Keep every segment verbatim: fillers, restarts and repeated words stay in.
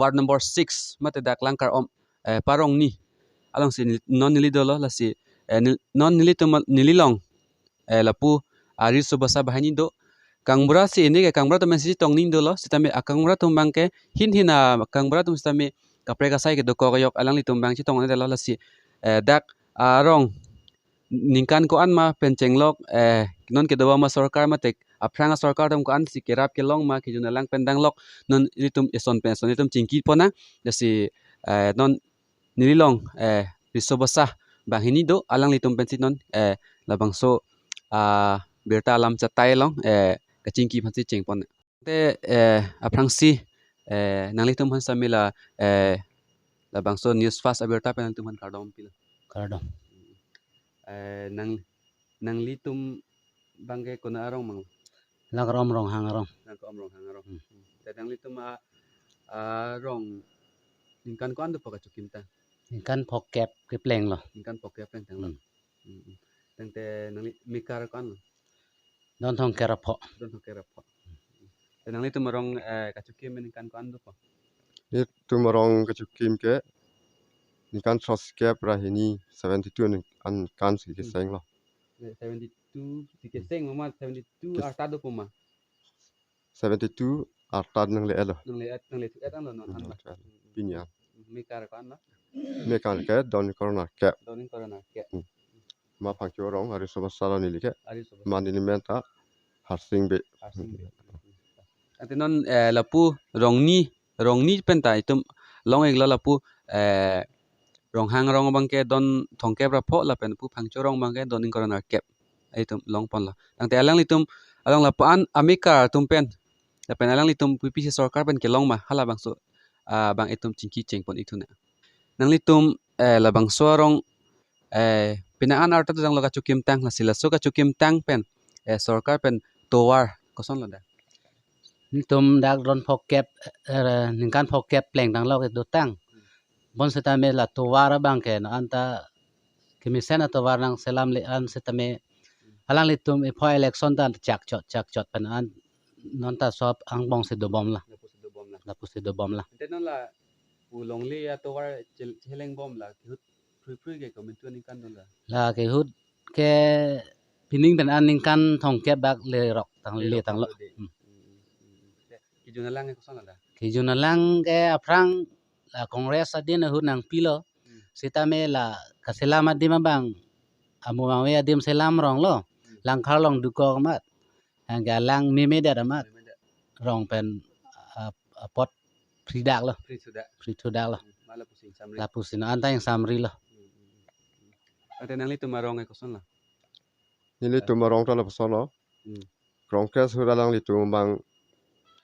ward number six mate dak Langkar-om, eh, Parongni alongsi nel-, non neli dolo, lasi, eh, nel-, non nelitum, neli along, eh, lapu, ah, Riso Basa banghini do. Kangbura si ini ke kangbura atum si chetongning dolo, sitame akangbura atum abangke hin hin akangbura atum sitame kaprek asai ke dokok ajok, alanglitum abang chetong-un-edetlo, lasi, eh, dak arong ningkan ko-an ma pen chenglok, eh, non kedo abang ma sorkar mate aphrang asorkar atum ko-ansi kerap kelong ma, kejun alang pen danglok, non ilitum eson pen eson ilitum chingki ponnang, lasi, eh, non neli along, eh, Riso Basa banghini do, alanglitum pensi non, eh, labangso, ah, birta alam chatai along, eh, kachingki aphansi cheng pon. Te, eh, aphrangsi, eh, nanglitum aphan sitame la, eh, labangso News Fast abirta pen nanglitum aphan kardom pilo. Kardom. Eh, nang, nanglitum abangke konat arong mang? Langkar-om Ronghang arong. Langkar-om Ronghang arong. Hmm. Te nanglitum a, arong ningkan ko-an dopo kachokimtang? Ningkan phokep kepleng lo. Ningkan phokep plengtanglo. Hmm. Hmm, hmm. Tangte nangli amekar ko-an lo? Don Thongker apho. Don Thongker apho. Te nanglitum arong, eh, kachokim ningkan ko-an dopo? Nelitum arong kachokim ke ningkan throskep ra hini, seventy-two ningkan si keseng lo. Eh, seventy-two si keseng ma, seventy-two arta dopo ma? Seventy-two arta nangle-etlo. Nangle-et, nangle-et an lo non an ba? Pini an. Amekar ko-an lo? Amekar ke don ingkoi ra nerkep. Don ingkoi ra nerkep. Hmm. Ma Phangcho arong, Riso Basa along neli ke. Riso Basa. Ma neli men ta Harsing Bey. Harsing Bey. Ante non, eh, lapu Rongni, Rongni pen ta itum long-iklo, lapu, eh, Ronghang arong abangke don Thongker apho lapen pu Phangcho arong abangke don ingkoi ra nerkep. Itum long ponlo. Tangte alanglitum along lapu-an amekar atum pen, lapen alanglitum P P C sorkar pen kelong ma, halabangso, ah, abang itum chingki cheng pon-ik thu nang. Nanglitum, eh, labangso arong, eh, penang an arta dodanglo kachokimtang, lasi laso kachokimtang pen, eh, sorkar pen tovar kosonlo dak? Nelitum dak don phokep, eh, ningkan phokep plengtanglo kedotang. Bonsitame la tovar abangke non anta kemesen atovar nangselamle an sitame alanglitum ipho election ta chakchot chakchot pen an non ta sop angbong si dobom la. Lapusi dobom la. Lapusi dobom la. Ante non lapu longle atovar chel-, chelengbom la, kehut phrui phrui ke komantu aningkan do la? La kehut ke pining pen an ningkan thomkep bak lerok tang, le tanglo. Lerok tanglo de. Hmm. Hmm, hmm, hmm, hmm. Kejun alang ke koson la dak? Kejun alang ke aphrang la Congress adin ahut nangpilo. Hmm. Sitame la kaselam adim abang, amo mangve adim selam ronglo. Hmm. Langkar along dokok amat. Anke alang memedet amat. Memedet. Rong pen, ah, apot phridaklo. Phri sudah. Phri thudaklo. Hmm. Ma lapusi ingsamri. Lapusi non anta ingsamrilo. Hmm, hmm, hmm. Ante nanglitum arong ke koson la? Nelitum arong ta lapuson lo. Hmm. Congress ahut alanglitum abang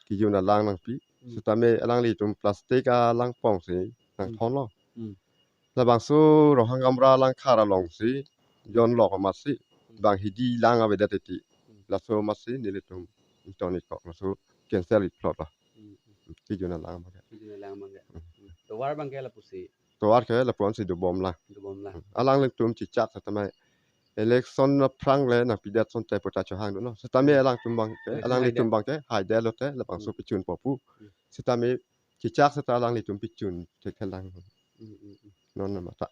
kejun alang nangpi. Hmm. Sitame alanglitum plastic alangpong si nangthonlo. Hmm. Labangso Ronghang Gamra Langkar alongsi jon lok amatsi, hmm, bang hidi lang avedet titi. Hmm. Laso amatsi nelitum ingtonikok, laso cancel-ik plot lo. Hmm, hmm. Kejun alang abang ke. Kejun alang abang ke. Hmm. Hmm. Tovar abang ke lapusi? Tovar ke lapu-ansi dobom la. Dobom la. Hmm. Alanglitum chechak setame election aphrang le nangpidet asonte pu ta chohang dunlo. Setame alangtum abang ke, hmm, alanglitum abang ke haidet lote labangso, hmm, pichun po pu. Hmm. Setame chechak seta alanglitum pichun thekthe lang. Hmm, hmm, hmm. Non mata.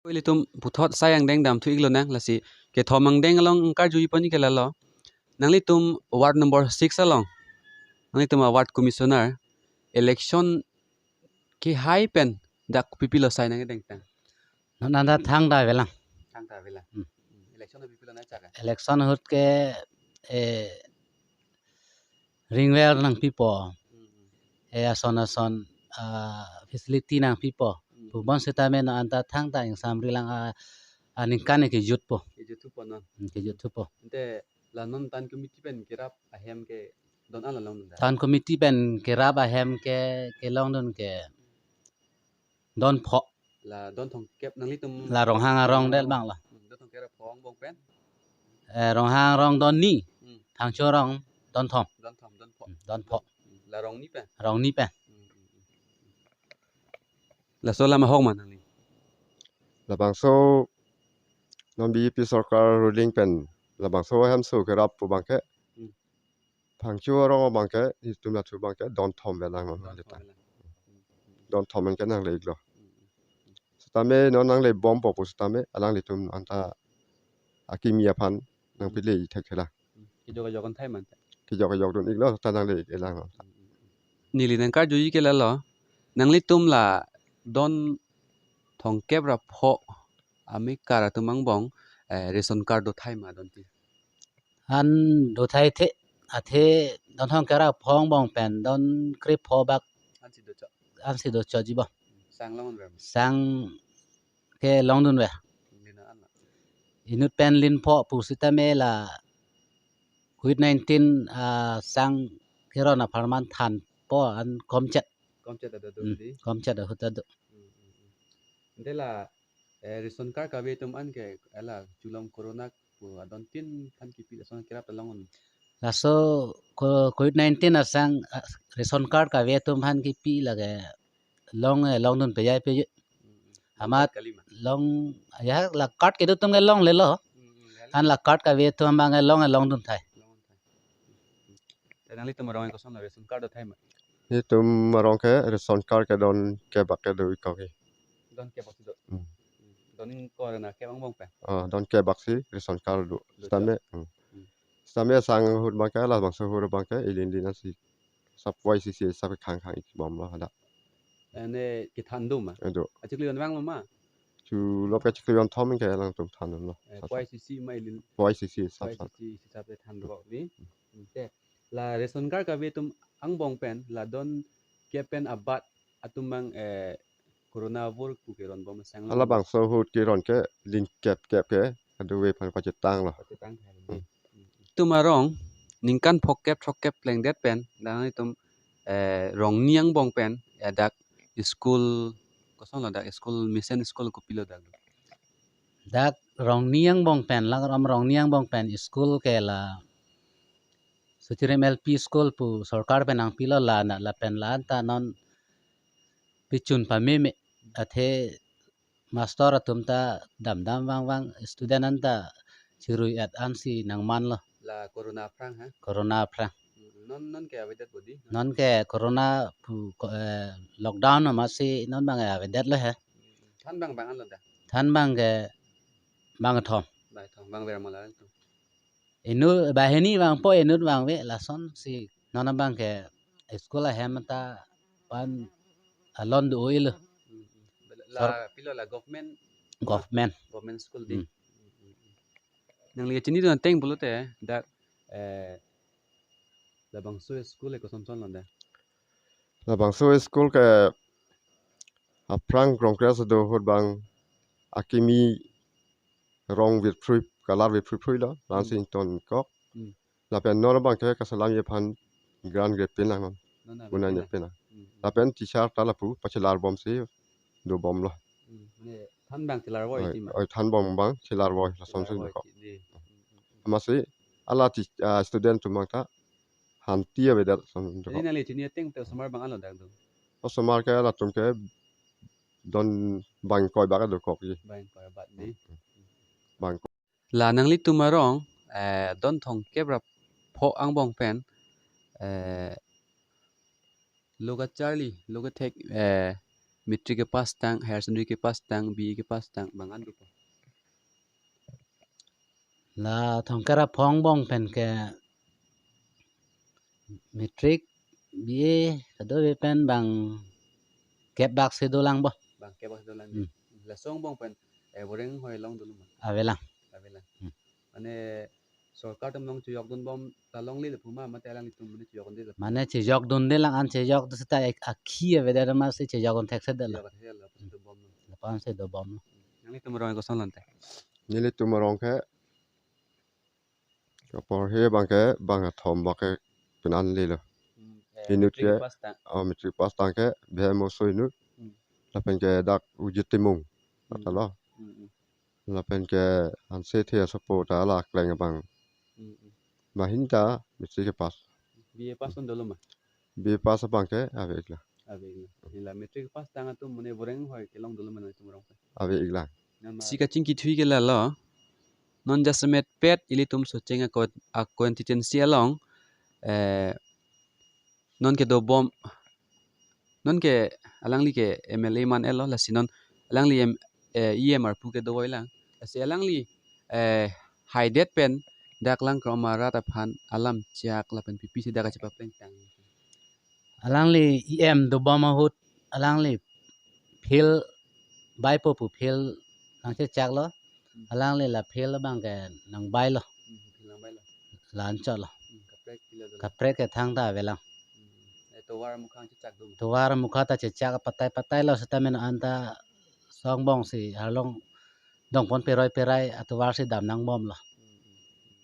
Ilitum puthot sai angdeng damthu-ik lonang, lasi kethom angdeng along ingkarjuji pon-ik ke lalo. Nanglitum ward number six along, nanglitum a ward commissioner election kehai pen dak kopipilo sai nangkedengtang? Non anta thangta avelang. Thangta avelang. Hmm. Election kopipilo nangchak a? Election ahut ke, eh, ring well nangpipo. Hmm, hmm. Eh, ason ason, ah, facility nangpipo. Hmm. Pu bonsitame non anta thangta ingsamrilang a, aningkan kejutpo. Kejut thupo non. Hmm, kejut thupo. Ante la non town committee pen kerap ahem ke don an la long da? Town committee pen kerap ahem ke kelongdun ke don pho. La don thomkep nanglitum? La Ronghang arong del bang la. Hmm, don thomkep ra pho angbong pen? Eh, Ronghang arong don ni. Hmm. Phangcho arong don thom. Don thom, don pho. Hmm, don pho. Hmm, la Rongni pen? Rongni pen. Hmm, hmm, hmm. Laso alam ahok ma nangli? Labangso non B J P sorkar ruling pen labangso ahemso kerap pu abang ke. Hmm. Phangcho arong abangke, itum lathu abangke don thom avelang non. Don nanglitum thom avelang. Don thom anke nangle-iklo. Hmm, hmm. Setame non nanglebompo pu setame alanglitum anta akimi aphan nangpile-ik thekthelang. Hmm. Kejok kejok an thai man. Kejok kejok dun-iklo ta nangle-iklang non. Hmm, hmm, hmm. Neli nangkarjuji ke lalo. Nanglitum la don thomkep ra pho amekar atum angbong, eh, ration card do thai ma don ti? An do thai the, athe don thomkep ra pho angbong pen don krepho bak ansi docho. Ansi dochoji bo. Sang longdunver. Sang ke longdunver. Lina an la. Inut pen linpho pu setame la covid nineteen, ah, sang keron apharman thanpo an komchet. Komchet ada do Hmm, di. Komchet ahut ado. Hmm, hmm, hmm. Ante la, eh, ration card kave atum anke, eh, la chulong corona pu adon tin than kipi lason kerap ta long un. Laso ko-, covid nineteen asang, ah, ration card kave atum aphan kipi lake long, eh, longdun pejai peje. Hmm, hmm. Amat Card kali ma? Long, ya la card kedo atum ke longlelo. Hmm, hmm, ya la. An la card kave atum abang ke long, eh, longdun thai. Long thai. Hmm, hmm. Te nanglitum arong koson la ration card do thai ma? Itum arong ke ration card ke don kebak ke do-ik ke. Don kebak si do. Hmm. Hmm. Don ingkoi ra nerkep angbong pen. Ah, don kebak si ration card do. Do Setame. Hmm. Hmm. Setame sang ahut abangke labangso ahut abangke ilin lin ansi sap Y C C sap khang khang-ik bomlo hadak. Ane kethan do ma? Edo. Achiklo jon vanglo ma? Chulop ke chiklo jon thom ke alangtum thandunlo. Eh, sap Y C C ma ilin. Y C C sap sap. Y C C sap le than do ni. Hmm. Hmm, te. La ration card kave atum angbong pen la don kep pen abat atum abang, eh, corona avur pu keron bom sang lo. Alabangso ahut keron ke lin kep kep ke adu ave aphan pachetanglo. Pachetang thai. Hmm. Hmm. Itum arong ningkan phokep throkkep plengdet pen nanglitum, eh, Rongni angbong pen, eh, dak school kosonlo dak school, mission school kopilo dak? Dak Rongni angbong pen, la ram Rongni angbong pen school ke la Suchirim L P school pu sorkar pen nangpilo la na lapen la anta non pichun pameme athe master atum ta damdam vangvang student anta chirui-et ansi nangmanlo. La corona aphrang ha? Corona aphrang. Hmm, non, non ke avedet bodi? Non ke corona pu ko-, eh, lockdown amatsi non abang avedetlo he. Hmm, than abang bang-anlo dak? Than abangke bangkethom. Bangkethom, bangver ma la tu? Inut banghini vangpo, inut vangve lasonsi non abangke school ahem ta pan alon do-ilo. Hmm, hmm. La Sor- pilo la government? Government. Government school di. Hmm. Hmm, hmm, hmm. Nangli chinidun ateng pulote dak, eh, labangso school ke kosonson lo dak? Labangso school ke aphrang Krongkres do ahut abang akimi rong virphrui, colour virphrui phrui lo, Hmm. Lansing tonkok. Hmm. Lapen non abangke kachelamji aphan grant grepin lang non. Non na Unai grepin lang. Nepin lang. Hmm, hmm. Lapen teacher ta lapu pachelar bomsi dobomlo. Hmm. Mane than abang chelar voi Oi, ti ma? Oi, than bom abang chelar voi, lasonsi Chelar voi dokok. Ti di. Hmm, hmm, hmm. Amatsi ala ti-, ah, student atum abang ta hanti avedet lason Jadi dokok. Nangli chini ateng te osomar bang-anlo dak do? Osomar ke latum ke don bang ingkoi bak dokokji. Bang ingkoi bak di. Hmm. Bang La nanglitum arong, eh, don thomkep ra pho angbong pen, eh, lo kacharli, lo kethek, eh, matric kepass tang, higher secondary kepass tang, B A kepass tang, bang-an dopo? La thomkep ra pho angbong pen ke matric, B A kadokave pen bang kep bak si dolang bo. Bang kep bak si dolang. Hmm. Laso angbong pen, eh, boreng hoi long dolo ma? Avelang. Avelang. Hmm. Mane sorkar atum along chejokdun bom ta longle lapu ma, mate alanglitum mane chejokdunde lapu? Mane chejokdunde lang, an chejok do seta ek akhi avedet amatsi chejokdun thekse detlo. Chejokdun thekse detlo, lapu si dobomlo. Lapu-an si dobomlo. Nanglitum arong koson lo ante? Nelitum arong ke kaporhe abangke bangkethom bak ke penan lelo. Hmm, eh, inut matric ke pass tang. Oh, matric pass tang ke B M Oso inut. Hmm. Lapen ke dak Ujit Timung. Hmm. Atalo. Hmm, hmm. Lapen ke anse the asopo ta la kleng abang. Hmm, hmm. Mahin ta matric kepass. B A pass on dolo ma? B A pass abangke ave-iklang. Ave-iklang. Ila matric pass tang atum mane boreng hoi kelong dolo ma nangtum arong pen? Ave-iklang. Nama si kachingki thui ke lalo. Non jasemet pet ilitum Socheng a co-, a constituency along eh, non kedobom, non ke alangli ke M L A man elo, lasi non alangli em, eh, E M arpu kedo voi lang. Lasi alangli, eh, haidet pen dak Langkrom arat aphan alam chak lapen pipi si dak kachepapleng tang. Alangli E M dobom ahut alangli field baipo pu field nangchechaklo. Hmm. Alangli la field abang ke nangbailo. Hmm, field nangbailo. La anchotlo. Hmm, kaprek pilo do. Kaprek ke thangta avelang. Hmm. Eh, tovar mukha chechak do. Tovar mukha ta chechak patai patailo seta men anta songbong si arlong dongpon peroi perai atovar si dam nangbomlo. Hmm, hmm, hmm,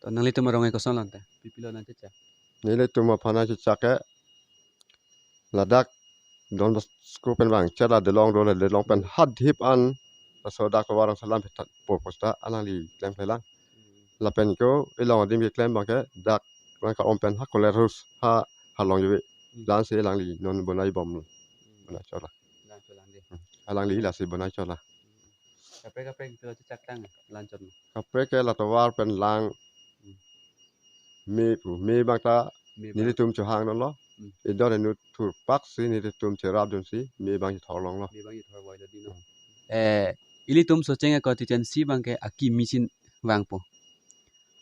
hmm. To nanglitum arong ke kosonlo ante? Pipilo nangchechak? Nelitum aphan nangchechak ke ladak Don Bosco pen bang chela delong do, delong pen hadhip an laso dak tovar nangselam phethat po posta alangli klemklelang. Hmm. Lapen ko ilong adim keklem abang ke dak Langkrom pen ha Kolerhus ha halong jove. Hmm. Lansi alangli non bonai bomlo. Hmm. Bonai chotlo. Lang chotlo de. Hmm. Alangli lasi bonai chotlo. Hmm. Kaprek kaprek pilo chechak tang lang chotlo. Kaprek ke la tovar pen lang. Hmm. Me pu, me abang ta me abang nelitum chohang non lo. Hmm. Idon enu thurpak si nelitum cherapdun si me abang chethor longlo. Me abang chethor voilo di non. Hmm. Eh, ilitum Socheng a constituency abang ke akimi chin vangpo.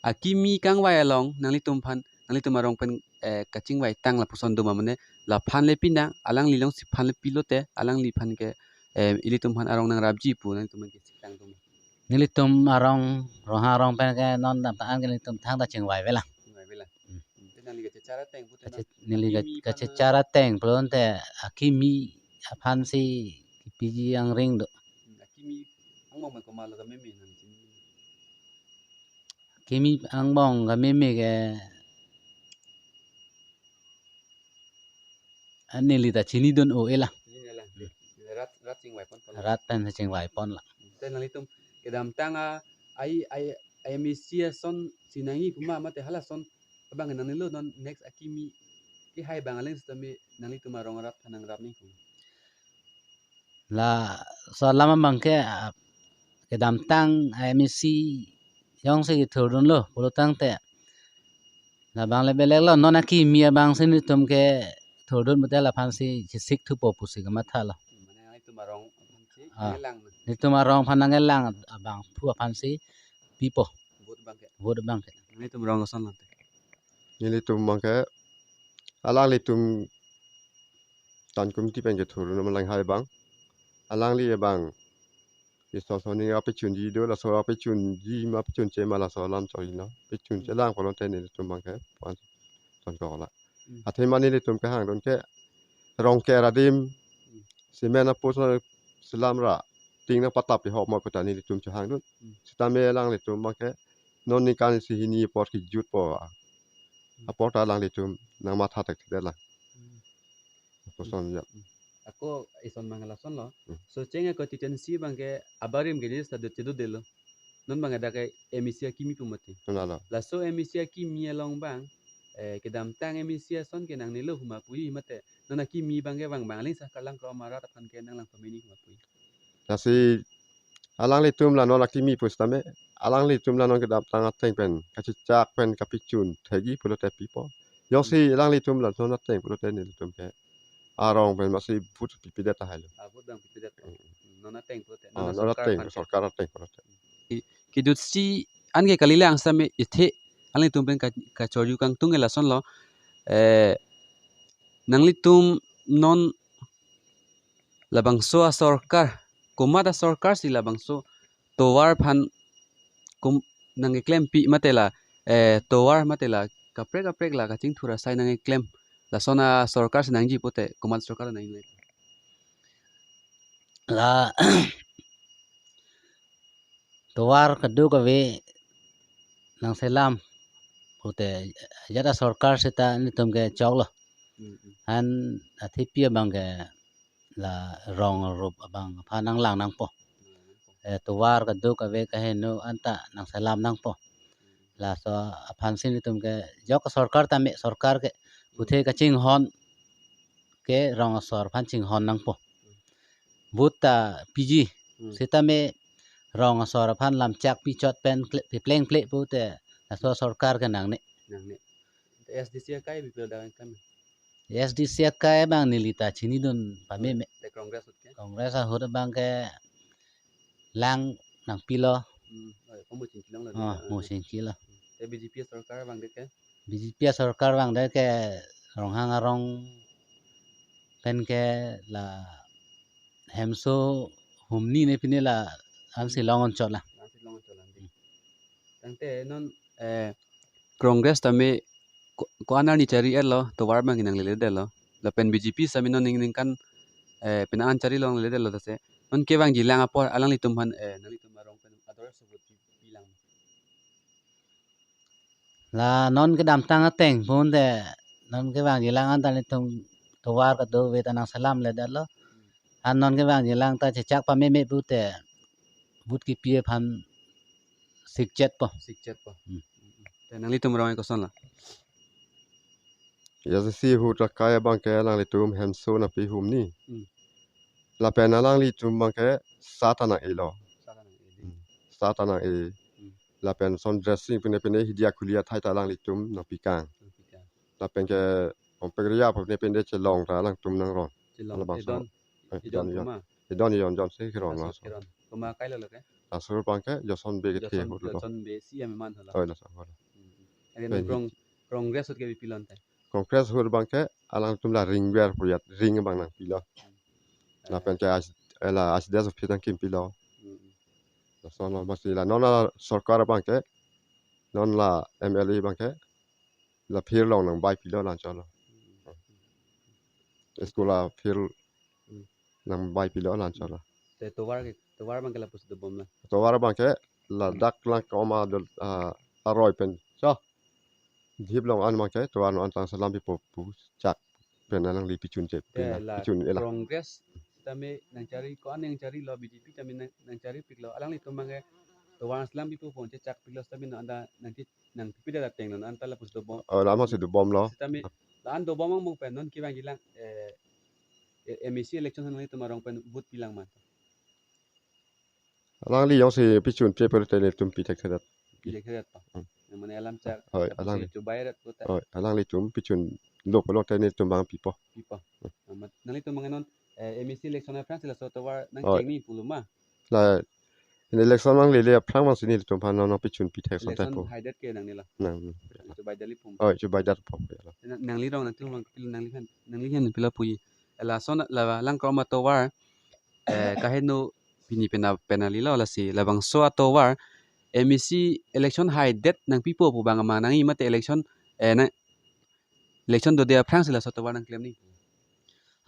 Akimi kangvai along nanglitum aphan, nanglitum arong pen, eh, kachingvai tang lapuson doma mane, laphan le pinang, alangli alongsi phan le pilote, alangliphan ke, eh, ilitum aphan arong nangrapji pu nanglitum aphan ke sik tang doma? Nelitum arong, Ronghang arong pen ke non damtang an ke nelitum thangta chingvai avelang. Chingvai avelang. Hmm. Hmm. Te nangli kachechar ateng pute non, kache-, neli ka-, akimi aphan kachechar ateng pulote akimi aphan si kipiji angring do. Hmm, akimi angbong me komatlo kameme nangchini? Akimi angbong kameme ke, ah, neli ta chinidun-o-e lang. Chinine lang. Hmm. Rat, rat chingvai ponpo lang. Rat pen chingvai pon lang. Te nanglitum kedamtang a, ai, ai, ai M A C ason si nangji pu ma mate halason abang nangnelo, non next akimi kehai abang aling sitame nanglitum arong arat aphan nangrap nangji pu? Laso alam abang ke, ah, kedamtang M A C jongsi kethurdunlo pulotangte labang le belek lo, non akimi abang si nelitum kethurdun pute laphan si chesik thupo pusi kamathalo. Mane nelitum arong aphan si, ah, nangkelang na? Nelitum arong aphan nangkelang abang phu aphan si pipo. Vote abang ke? Vote abang ke. Nelitum arong kosonlo ante? Nelitum abang ke alanglitum Tan Committee pen kethur non malang hai abang. Alangli abang ison son ning apechunji do, laso apechunji ma pechunche ma laso alam chori lo. Pechunche lang pulote nelitum abang ke pon ton ko la. Hmm. Athema nelitum kehangdun ke Rongker adim, hmm, cement apost nangselam ra, tin nangpatap ihop ma puta nelitum chehangdun. Hmm. Sitame alanglitum abang ke non ningkan isi hini apor kejutpo. Hmm. Apor ta alanglitum nangmatha thekthedet lang. Hmm. Koson ya. Ako ison abang lasonlo. Hmm. Socheng a constituency abang ke abarim ke jeje ta do chedodetlo. Non abang ke dak ke M A C akimi pu mati. Nalo. Laso M A C akimi along abang, eh, kedamtang M A C ason ke nangnelo pu ma puji mate non akimi abang ke vang abang aling sa Langkrom arat aphan ke nanglang pameni pu ma puji? Lasi alanglitum la non akimi pusitame, alanglitum la non kedamtang ateng pen kachechak pen kapechun thekji pulote pipo. Jongsi, hmm, alanglitum la non ateng pulote nelitum ke arong pen masi vote pipedet tahai lo. Ah, vote abang pipedet. Hmm. Non ateng pulote, ah, non, non sorkar ateng, aphan ke, sorkar ateng pulote. Ki-, kejutsi an ke kalilang sitame ithe alanglitum pen ka-, kachorju kangtung ke lasonlo. Eh, nanglitum non labangso asorkar, komat asorkar si labangso tovar aphan kum-, nangkeklempi mate la, eh, tovar mate la kaprek kaprek la kachingthur asai nangkeklem, lason asorkar si nangji pute komat sorkar nangji? La tovar kadokave nangselam pute ajat asorkar seta nelitum ke choklo. Hmm, hmm. Han athepi abang ke la rong arup abang aphan nanglang nangpo. Hmm. Eh, tovar kadokave kaheno anta nangselam nangpo. Laso aphan si nelitum ke jok sorkar tame, sorkar ke puthe kachinghon ke rong asor aphan chinghon nangpo. Vote ta piji, hmm, sitame rong asor aphan lamchak pichot pen kle-, pipleng ple pute laso sorkar ke nangne. Nangne. Te A S D C akai bipil dak kam. A S D C akai abang neli ta chinidun pameme. Te Congress ahut ke? Congress ahut abang ke lang nangpilo. Hmm, oi, ko mo chingki longlo. Oh, mo chingkilo. Te B J P sorkar abang det ke? B J P sorkar abang det ke Ronghang arong pen ke la hemso humni ne pine la ansi long-on chot la. Ansi long-on chot la. Tangte non, eh, Congress tame ko, ko-an arni chari-etlo, tovar abang nangleledetlo. Lapen B J P sitame non ning ningkan, eh, penang an chari long leledetlo tase. Non kevangji lang apor alanglitum aphan, eh, nanglitum arong pen ador so vote pi, pilang. La non kedamtang ateng pon te non kevangji lang anta nelitum tovar kadokave ta nangselamledetlo. An non kevangji lang ta chechak pameme pute vote kipi aphan sikchetpo. Sikchetpo. Hmm. Te nanglitum arong koson la? A S D C ahut akai abang ke alanglitum hemso nangpi humni. Hmm. Lapen alanglitum abang ke sat ta nang-elo. Sat ta nang-e. Hmm. Sat ta nang-e. Hmm. Lapen son dressing pine pine hidia khuli athai ta alanglitum nangpikang. Nangpikang. Lapen ke ompek ria pine pine chelong ta alangtum nangron. Chelong. Alabangso. Idon, eh, idon idon, idon. Kuma? Idon idon idon si keron laso laso. Keron. Kuma kailo lo ke? Laso abang ke Joson Bey kethe Joson, ahut lo. Joson Bey si ameman hala. Oi, laso ahut lo. Hmm. Pen Cong-, Congress ahut ke bipilon te? Congress ahut abang ke alangtum la ring ber puyat, ring abang nangpilo. Hmm. Lapen ke as-, eh, la asdes office nangkimpilo. Hmm. Lason lo masi la non la sorkar abang ke, non la M L A abang ke, la field along nangbai pilo la anchot lo. School a field Hmm. nangbai pilo la anchot lo. Te tovar ke, tovar abang ke lapusi dobom la? Tovar abang ke ladak lang koma dol, ah, aroi pen. So, dip along an abang ke tovar non anta selam pipo pu chak pen alangli pichun chep. Te pen la pichun-e la. Congress tame nangchari, ko-an nangcharilo, B J P tame nang, nangcharipiklo. Alanglitum abang ke tovar selam pipo pu chechakpiklo sitame non anta nangti nangpipedet ateng non anta lapusi dobom. Oh, la masi dobomlo. Sitame la-an dobom angbong pen non kevangji lang, eh, eh, M A C election nanglitum arong pen vote pilang ma? Alangli jongsi pichun pe pulote nelitum pi thekthedet. Pi thekthedetpo. Hmm. Yang mane alam chak, oi, lapusi alangli. Chobaidet puta. Oi, alanglitum pichunlo pulote nelitum abang pipo. Pipo. Hmm. Amat nanglitum abang non, eh, M A C election aphrangsi laso tovar nang Oi. chengni pulo ma? La in election nanglele aphrang masi nelitum aphan non pichun pi thek son Election type po. haidet ke nangnelo. Nang. Chobaidet li pum. Oi, chobaidet po. Nang, nangli rong nangtum rong pil nangli aphan, nangli aphan pilo puji. Lason la lang koma tovar, eh, kaheno pini pena, penalilo lasi labangso atovar M A C election haidet nangpipo pu abang ma nangji mate election, eh, na election dode aphrangsi laso tovar nangklemji?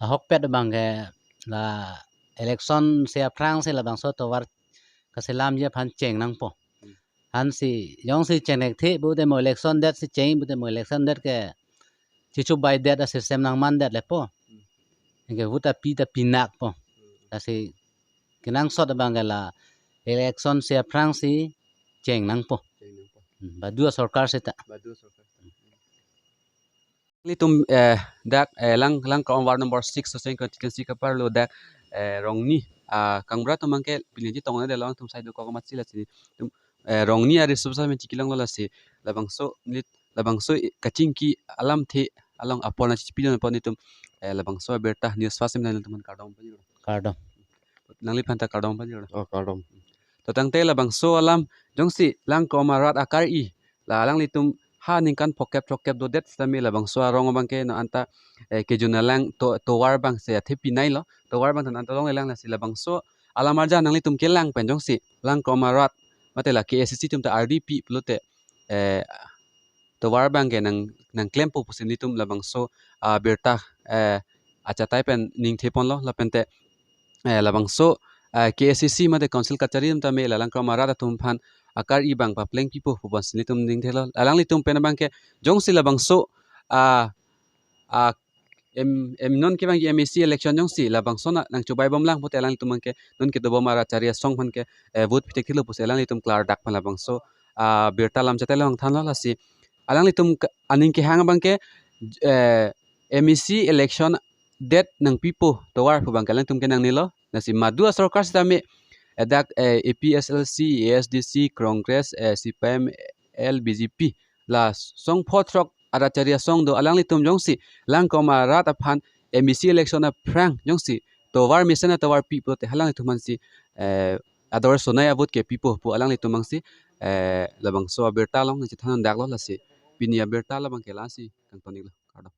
Ahokpet abang ke la election si aphrangsi labangso tovar kaselamji aphan cheng nangpo. Hmm. Ansi jongsi cheng thekthe pute mo election det si cheng pute mo election det ke chichobaidet a-system nangmandet lepo. Hmm. Anke vote api ta pinakpo. Hmm. Lasi kenangsot abang ke la election si aphrangsi cheng nangpo. Cheng nangpo. Hmm. Baduta sorkar seta. Baduta sorkar seta. Hmm. Nanglitum, eh, dak, eh, lang, lang koma ward number six Socheng constituency kaparlo dak, eh, Rongni, ah, Kangbura atum abang ke pini ji tong na de long tum sai do kok amat si lasi tum, eh, Rongni ari subsa men chikilonglo lasi labangso nit, labangso i-, kachingki alamthe along apor nangchipidun apot nelitum, eh, labangso abirta news first time nangtum kardom pajir. Kardom. Nangliphan ta kardom pajir. Oh, kardom. To tangte labangso alam jongsi lang koma rat akar-i la alanglitum ha ningkan phokep chokep dodet sitame labangso arong abang ke non anta, eh, kejun alang to, tovar abang si athe pinailo, tovar abang non anta longlelang lasi labangso alam arjan nanglitum kelang pen jongsi lang koma rat mate la K A C C atum ta ardi pi pulote, eh, tovar abang ke nang, nangklempo pusi nelitum labangso, ah, birta, eh, achatai pen ningtheponlo lapente, eh, labangso, eh, K A C C mate council kachari atum tame la lang koma rat atum aphan akar-i abang papleng pipo pu abang si nelitum ningthelo. Alanglitum pen abang ke jongsi labangso, ah, ah, em, em non kevangji M A C election jongsi labangso na nangchobai bomlang pute alanglitum abang ke non kedobom arat chari asong aphan ke, eh, vote pi thekthelo pusi alanglitum klardak pen labangso, ah, birta lam chatelo hangthanlo lasi alanglitum ke, aning kehang abang ke, eh, M A C election det nangpipo tovar pu abang ke alanglitum ke nangnelo. Lasi madu asorkar sitame, eh, dak, eh, A P S L C, A S D C, Congress, eh, C P I M L, B J P la song pho throk arat chari asong do alanglitum jongsi langkom arat aphan M A C election aphrang jongsi tovar mesen atovar pi pulote alanglitum aphansi, eh, ador sonai a-vote ke pipo pu alanglitum aphansi, eh, labangso abirta along chethan-un daklo. Lasi pini abirta labang ke lasi kangton-iklo, kardom.